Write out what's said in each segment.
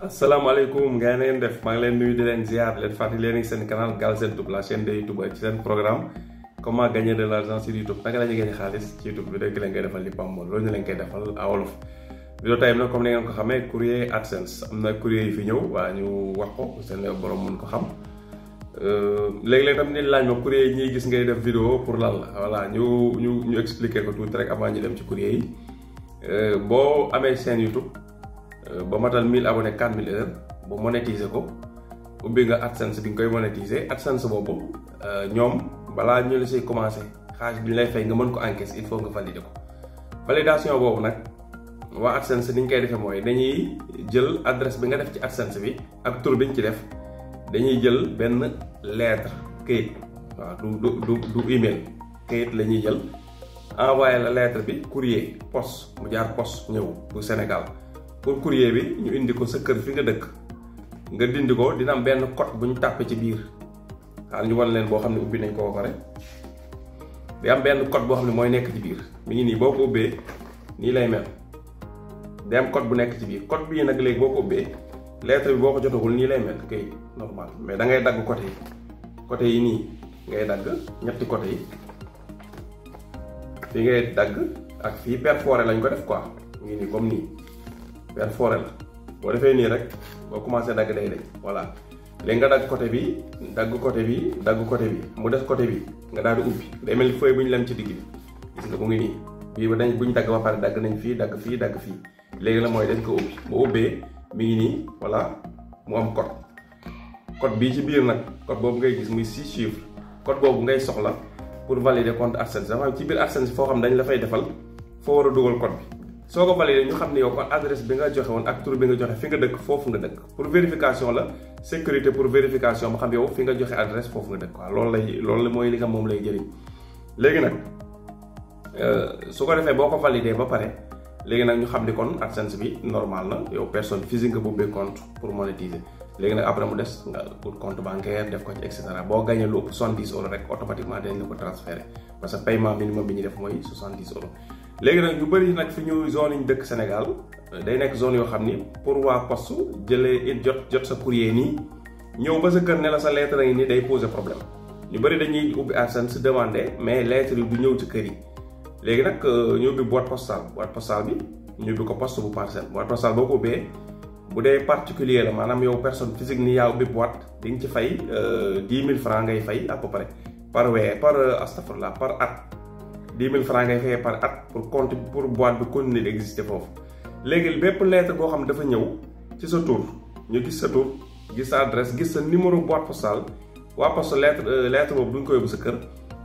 asalaamaaleykum gars yi na ngeen def maa ngi leen nuyu di leen ziar leen fàttali leen seen canal Galsen Tube la chaîne de YouTube ak seen programme comment gagner de l'argent sur YouTube naka la ñuy gagner xaalis ci YouTube bi rek leen koy defal li Pambo loolu ñu leen koy defal à wolof. vidéo tey nag comme ni ngeen ko xamee courrier AdSense am na courrier yi fi ñëw waa ñu wax ko seen borom mun ko xam léegi-léeg tam ni laaj ma courrier yi ñuy gis ngay def vidéo pour lan la voilà ñu expliquer ko tuuti rek avant ñu dem ci courrier yi boo amee chaîne YouTube. ba matal 1000 abonnés 4000 heures ba monétiser ko ubbi nga AdSense bi nga koy monétiser AdSense boobu ñoom balaa ñu la say commencé xaalis bi ñu lay fay nga mën ko encaisser il faut nga valider ko validation boobu nag waa AdSense ni ñu koy defee mooy dañuy jël adresse bi nga def ci AdSense bi ak tur bi ñu ci def dañuy jël benn lettre këyit waaw du email këyit la ñuy jël envoyé la lettre bi courrier poste mu jaar poste ñëw bu Sénégal. pour courrier bi ñu indi ko sa kër fi nga dëkk nga dindi ko dina am benn code bu ñu tàppe ci biir xaar ñu wan leen boo xam ne ubbi nañ ko ba pare day am benn code boo xam ne mooy nekk ci biir mi ngi nii boo ko ubbee nii lay mel day am code bu nekk ci biir code bii nag léegi boo ko ubbee lettre bi boo ko jotagul nii lay mel kay normal mais da ngay dagg côté yi nii ngay dagg ñetti côté yi fii ngay dagg ak fii perforé lañ ko def quoi mu ngi nii comme nii perforé la boo defee nii rek boo commencé dagg day voilà léegi nga dagg côté bi dagg côté bi dagg côté bi mu des côté bi nga daal di ubbi day mel ni feuille bu ñu lem ci digg bi gis nga mu ngi nii bii ba dañ bu ñu dagg ba pare dagg nañ fii dagg fii dagg fii léegi la mooy dañ ko ubbi boo ubbee mi ngi nii voilà mu am code bii ci biir nag code boobu ngay gis muy 6 chiffres code boobu ngay soxla pour valider compte AdSense dafa am ci biir AdSense foo xam dañ la fay defal foo war a dugal code bi soo ko validé ñu xam ne yow kon adresse bi nga joxe woon ak tur bi nga joxe fi nga dëkk foofu nga dëkk pour vérification la sécurité pour vérification ba xam yow fi nga joxe adresse foofu nga dëkk quoi loolu mooy li nga moom lay jëriñ léegi nag su ko defee boo ko validé ba pare léegi nag ñu xam ni kon AdSense bi normal na yow personne physique nga bubbee compte pour monétiser léegi nag après mu des nga pour compte bancaire def ko ci et cetera boo gagné lu ëpp 70 euros rek automatiquement dañ la ko transféré parce que paiement minimum bi ñu def mooy 70 euros. léegi nag ñu bëri nag fi ñu zone yi ñu dëkk Sénégal day nekk zone yoo xam ni pour waa poste jëlee jot sa courrier nii ñëw ba sa kër ne la sa lettre yi nii day poser problème ñu bëri dañuy ubbi AdSense demandé mais lettre yi du ñëw ci kër yi léegi nag ñu ubbi boîte postale bi ñu ubbi ko poste bu parcelle boîte postale boo ko ubbee bu dee particulier la maanaam yow personne physique ni yaa ubbi boîte di nga ci fay 10 000 francs ngay fay à peu près par weer par at 10 000 francs ngay fayee par at pour compte pour boîte bi continuer d'exister foofu léegi bépp lettre boo xam dafa ñëw ci sa tur ñu gis sa tur gis sa adresse gis sa numéro boîte postale waa poste lettre boobu duñ ko yóbbu sa kër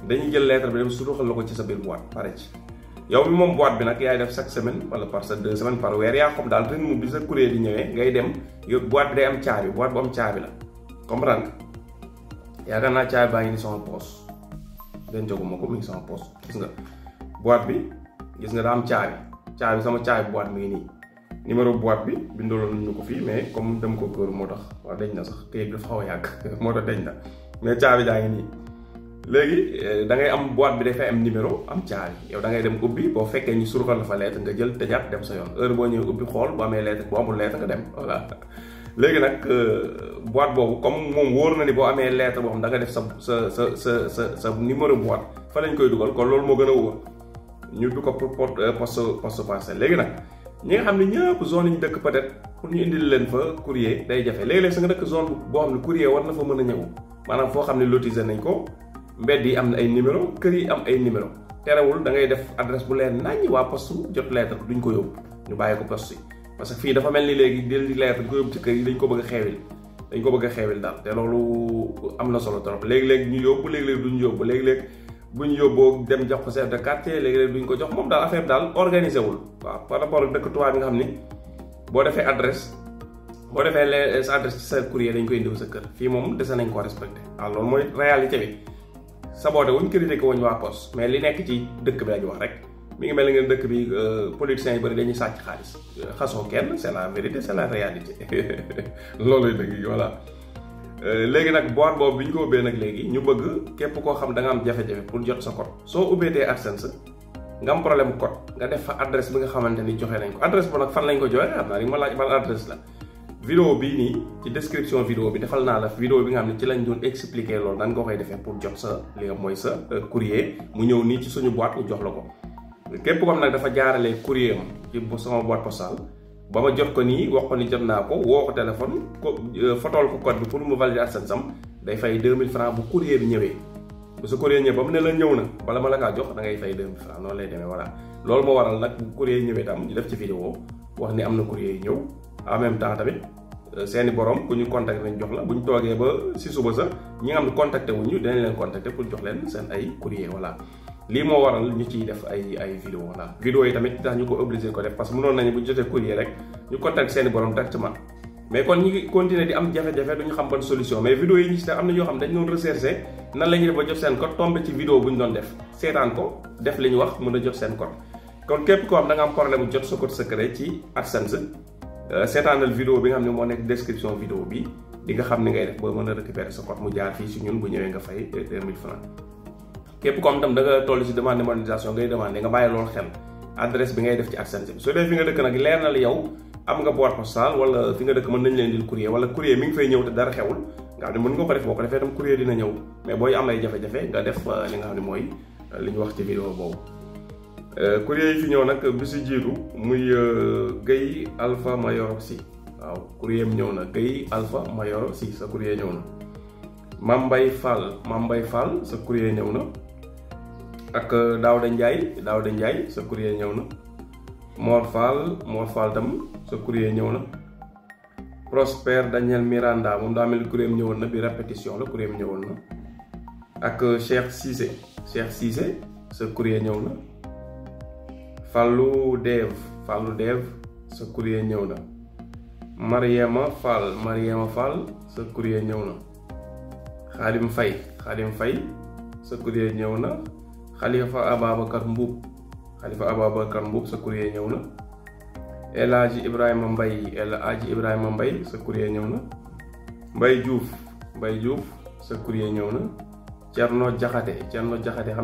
dañuy jël lettre bi dem suruxal la ko ci sa biir boîte pare ci yow mi moom boîte bi nag yaay def chaque semaine wala par sa 2 semaines par weer yaa xam daal rythme bi sa courrier di ñëwee ngay dem yow boîte bi day am caabi boîte bu am caabi la comprendre yaakaar naa caabi baa ngi ni sama poche den joguma ko mi ngi sama poche gis nga boîte bi gis nga daa am caabi sama caabi boîte mi ngi nii numéro boîte bi bindaloon nañu ko fii mais comme dem ko kër moo tax waaw dañ na sax këyit bi dafa xaw a yàgg moo tax dañ na mais caabi daa ngi nii léegi da ngay am boîte bi dafay am numéro am caabi yow da ngay dem ubbi boo fekkee ñu surfal la fa lettre nga jël tëjaat dem sa yoon heure boo ñëwee ubbi xool bu amee lettre bu amul lettre nga dem voilà léegi nag boîte boobu comme moom wóor na ni boo amee lettre boo xam da nga def sa numéro boîte fa lañ koy dugal kon loolu moo gën a wóor ñu du ko pour poste parcelle léegi nag ñi nga xam ne ñëpp zone yi ñu dëkk peut-être pour ñu indil leen fa courrier day jafe léegi-léeg sa nga dëkk zone boo xam ne courrier war na fa mën a ñëw maanaam foo xam ne lotisé nañ ko mbedd yi am na ay numéro kër yi am ay numéro terewul da ngay def adresse bu leen naññ waa poste jot lettre duñ ko yóbbu ñu bàyyi ko poste yi parce que fii dafa mel ni léegi di lettre di ko yóbbu ci kër yi dañ ko bëgg a xeewil daal te loolu am na solo trop léegi-léegi ñu yóbbu léegi-léegi duñ yóbbu léegi-léegi buñ yóbboo dem jox ko chef de quartier léegi-léegi duñ ko jox moom daal affaire daal organisé wul waaw par rapport ak dëkk tubaab bi nga xam ni boo defee adresse sa adresse ci sa courrier dañ koy indiw sa kër fii moom dese nañ ko respecté waaw loolu mooy réalité bi saboté wuñ critiqué wuñ waa poste mais li nekk ci dëkk bi lañu wax rek mi ngi mel ni ngeen dëkk bi politiciens yi bëri dañuy sàcc xaalis xasoo kenn c'est la vérité c'est la réalité loolu dëgg voilà léegi nag boîte boobu bi ñu ko ubbee nag léegi ñu bëgg képp koo xam da nga am jafe-jafe pour jot sa code soo ubbeetee AdSense nga am problème code nga def fa adresse bi nga xamante ni joxe nañ ko adresse ba nag fan lañ ko joxe xam naa li ma laaj ban adresse la vidéo bii nii ci description vidéo bi defal naa la vidéo bi nga xam ne ci lañ doon expliquer loolu nan nga koy defee pour jot sa li nga mooy sa courrier mu ñëw nii ci suñu boîte ñu jox la ko. képp comme nag dafa jaarale courrier am ci sama boîte postale ba ma jot ko nii wax ko ni jot naa ko woo ko téléphone ko fotool ko code bi pour mu valider AdSense am day fay 2000 francs bu courrier bi ñëwee. bu sa courrier ñëw ba mu ne la ñëw na bala ma la kaa jox da ngay fay 2000 francs noonu lay demee voilà. loolu moo waral nag bu courrier ñëwee tam ñu def ci vidéo wax ni am na courrier yi ñëw en même temps tamit seeni borom ku ñu contacté nañ jox la bu ñu toogee ba si suba sax ñi nga xam ne contacté wuñu dinañ leen contacté pour jox leen seen ay courrier voilà. lii moo waral ñu ciy def ay vidéo voilà. vidéo yi tamit tax ñu ko obligé ko def parce que mënoon nañu bu ñu jotee courrier rek ñu contacté seeni borom directement mais kon ñu ngi continuer di am jafe-jafe duñu xam ban solution mais vidéo yi ñu ci def am na ñoo xam dañ doon recherché nan la ñuy def ba jot seen code tombé ci vidéo bu ñu doon def seetaan ko def li ñu wax mën a jot seen code kon képp koo xam da nga am problème bu jot sa code secret ci AdSense seetaanal vidéo bi nga xam ne moo nekk description vidéo bi di nga xam ni ngay def ba mën a récupérer sa code mu jaar fii si ñun bu ñëwee nga fay 2000 francs képp ko am tam da nga toll si demande monétisation ngay demandé nga bàyyi loolu xel adresse bi ngay def ci AdSense bi soo dee fi nga dëkk nag leer na la yow am nga boîte postale wala fi nga dëkk mën nañ leen dil courrier wala courrier mi ngi fay ñëw te dara xewul nga xam ne mën nga ko def boo ko defee tam courrier dina ñëw mais booy am ay jafe-jafe nga def li nga xam ne mooy li ñu wax ci vidéo boobu courrier yi fi ñëw nag bi si jiitu muy Guèye Alpha Mayoro Sy waaw courrier am ñëw na Guèye Alpha Mayoro Sy sa courrier ñëw na Mame Mbaye Fall sa courrier ñëw na ak Daouda Ndiaye sa courrier ñëw na Mor Fall tam sa courrier ñëw na Prosper Daniel Miranda moom daa mel ni courrier am ñëwoon na bi répétition la courrier am ñëwoon na ak Cheikh Cissé sa courrier ñëw na Fallou Dev sa courrier ñëw na Mariama Fall sa courrier ñëw na Khadim Faye sa courrier ñëw na Khalifa Ababacar Mbuub sa courrier ñëw na El Hadji Ibrahima Mbaye sa courrier ñëw na Mbaye Diouf sa courrier ñëw na Thierno Diakhaté xam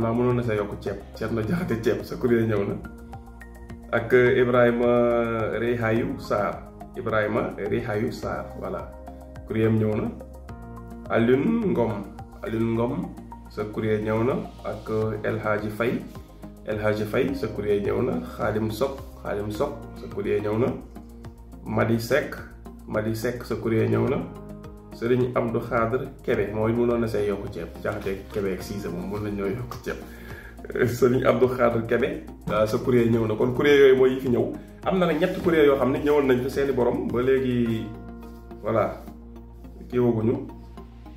naa mënoon na sa yokk ceeb Thierno Diakhaté ceeb sa courrier ñëw na ak Ibrahima Rehayou Sarr voilà courrier am ñëw na Alioune Ngom sa courrier ñëw na ak El Hadji Faye sa courrier ñëw na Khadim Sok sa courrier ñëw na Madi Seck sa courrier ñëw na Serigne Abdou Khadre Kébé mooy mënoon na say yokk ceeb Jaxate Kébé ak Cissé moom mën nañ ñoo yokk ceeb Serigne Abdou Khadre Kébé sa courrier ñëw na kon courrier yooyu mooy yi fi ñëw am na nag ñetti courrier yoo xam ne ñëwoon nañ fi seeni borom ba léegi voilà kii waguñu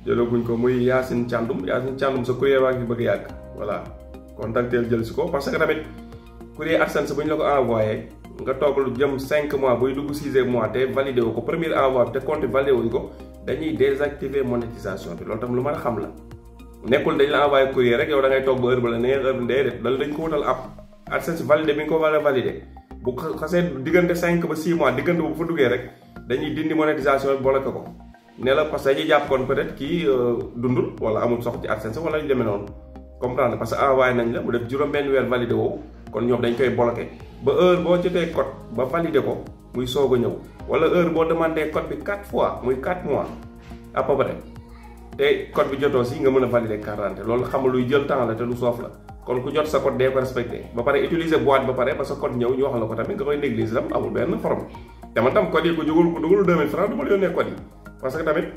jëlaguñ ko muy Yacine Thiandoum sa courrier waa ngi bëgg yàgg voilà contacteel jël si ko parce que tamit courrier AdSense bu ñu la ko envoyé nga toog lu jëm 5 mois buy dugg 6e mois te validé wu ko premier envoi bi te compte validé wuñ ko dañuy désactiver monétisation bi loolu tam lu mën a xam la nekkul dañ la envoyé courrier rek yow da ngay toog ba heure ba la nee heure bi déedéet dañ ko wutal app AdSense validé bi nga ko war a validé bu xasee diggante 5 ba 6 mois diggante bu fa duggee rek dañuy dindi monétisation bi bloqué ko ne la parce que dañuy jàpp kon peut-être kii dundul wala amul sox ci AdSense wala ñu demee noonu comprendre parce que envoyé nañ la mu def juróom-benn weer validé woo kon ñoom dañ koy bloqué ba heure boo jotee code ba validé ko muy soog a ñëw wala heure boo demandé code bi 4 fois muy 4 mois à peu près te code bi jotoo si nga mën a validé carte d'identité loolu xamul luy jël temps la te lu soof la kon ku jot sa code dee ko respecté ba pare utiliser boîte ba pare ba sa code ñëw ñu wax la ko tamit nga koy négliger tam amul benn forme te man tam code yi ku dugalul 2000 francs du ma la yónnee code yi parce que tamit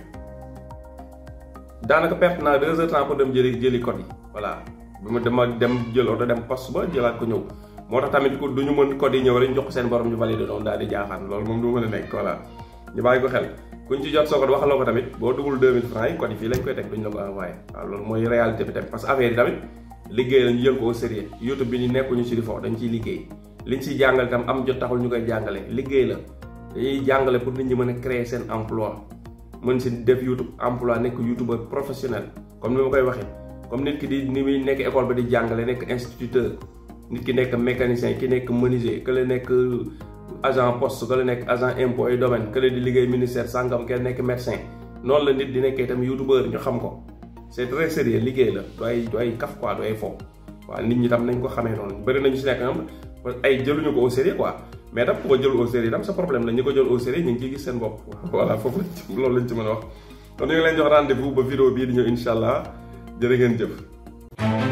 daanaka perte naa 2 heures temps pour dem jëli code yi voilà bi ma dem jël oto dem poste ba jëlaat ko ñëw moo tax tamit ku du ñu mën code yi ñëw rek ñu jox ko seen borom ñu validé noonu daal di jaaxaan loolu moom du mën a nekk voilà ñu bàyyi ko xel kuñ ci jot soo ko waxaloo ko tamit boo dugul 2000 francs yi code yi fii lañ koy teg duñ la ko envoyé waaw loolu mooy réalité bi tamit parce que affaire yi tamit liggéey la ñu jël ko au sérieux YouTube bi ñu nekkuñu ci di fo dañ ciy liggéey liñ ciy jàngale tam am jot taxul ñu koy jàngale liggéey la dañuy jàngale pour nit ñi mën a créer seen emploi mën si def YouTube emploi nekk youtubeur professionnel comme ni ma koy waxee comme nit ki di ni muy nekk école ba di jàngale nekk instituteur nit ki nekk mécanicien ki nekk menuisier que la nekk agent poste que la nekk agent impôt et domaine que la di liggéey ministère sàngam ke nekk médecin noonu la nit di nekkee itam youtubeur ñu xam ko c'est très sérieux liggéey la du ay kaf quoi du ay fo waaw nit ñi tam nañ ko xamee noonu bëri nañu si nekk ñoom ay jëluñu ko au sérieux quoi mais tam ku ko jël au sérieux tam sa problème la ñi ko jël au sérieux ñu ngi ciy gis seen bopp voilà foofu loolu lañ ci mën a wax kon ñu ngi leen jox rendez-vous ba vidéo bii di ñëw incha allah jërë ngeen jëf